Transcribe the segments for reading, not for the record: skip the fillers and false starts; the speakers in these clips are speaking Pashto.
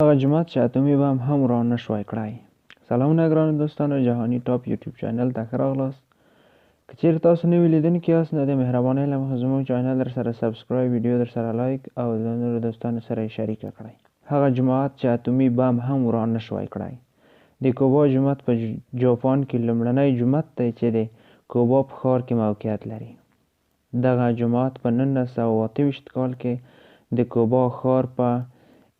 هغه جومات چې اتومي بم هم وران نه شوای کړای. سلامونه ګرانو دوستانو، جهاني ټاپ یوټیوب چینل ته ښه راغلاست. که چیرې تاسو نوي لیدونکي یاست، نو د مهربانۍ له مخې زموږ چینل درسره subscribe، ویډیو درسره لایک او له نورو دوستانو سره یې شریکه کړئ. هغه جومات چې اتومي بم هم وران نه شوای کړای. د کوبا جومات په جاپان کې لومړنی جومات دی چې د کوبا په ښار کې موقعیت لري. دغه جومات په 1928 کال کې د کوبا ښار په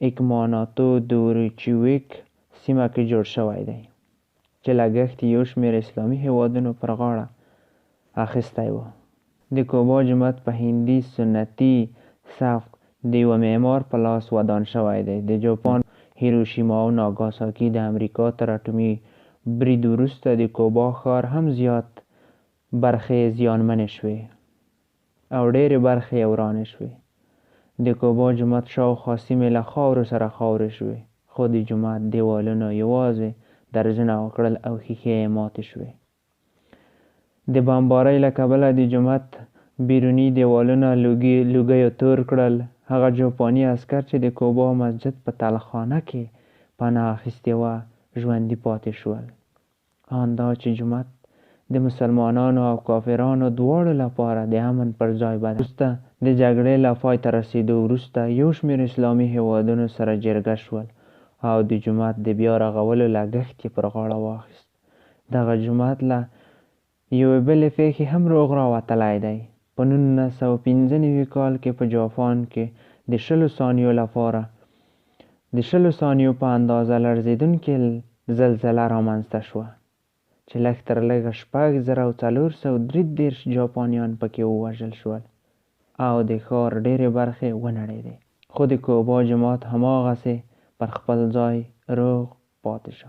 ایکماناتو دوریچیویک سیمه کې جوړ شوی دی، چې لګښت یې یو شمېر اسلامي هېوادونو پر غاړه اخیستی و. د کوبا جومات په هندي سنتي سبک د یوه معمار په لاس ودان شوی دی. د جاپان هیروشیما او ناګاساکي د امریکا تر اټومي برید وروسته د کوبا ښار هم زیات برخې زیانمنې شوې او ډېرې برخې یې ورانې شوې. د کوبا جومات شاوخوا سیمې له خاورو سره خاورې شوې، خو د جومات دیوالونو یوازې درزونه وکړل او ښیښې یې ماتې شوې. د بمبارۍ له کبله د جومات بیروني دیوالونه لوګیو تور کړل. هغه جاپاني عسکر چې د کوبا مسجد په تلخانه کې پناه اخیستې وه، ژوندي پاتې شول. آن دا چې جومات د مسلمانانو او کافرانو دواړو لپاره د امن پر ځای بدل وروسته د جګړې له پای ته رسېدو وروسته یو شمېر اسلامي هېوادونو سره جرګه شول او د جومات د بیا رغولو لګښت یې پر غاړه واخیست. دغه جومات له یوې بلې پېښې هم روغ راوتلی دی. په 1995 کال کې په جاپان کې د 20 ثانیو لپاره د 20 ثانیو په اندازه لړزېدونکې زلزله رامنځته شوه، چې لږ تر لږه 6433 جاپانیان پکې ووژل شول او د ښار ډېرې برخې ونړېدې. خو د کوبا جومات هماغسې پر خپل ځای روغ پاتې شو.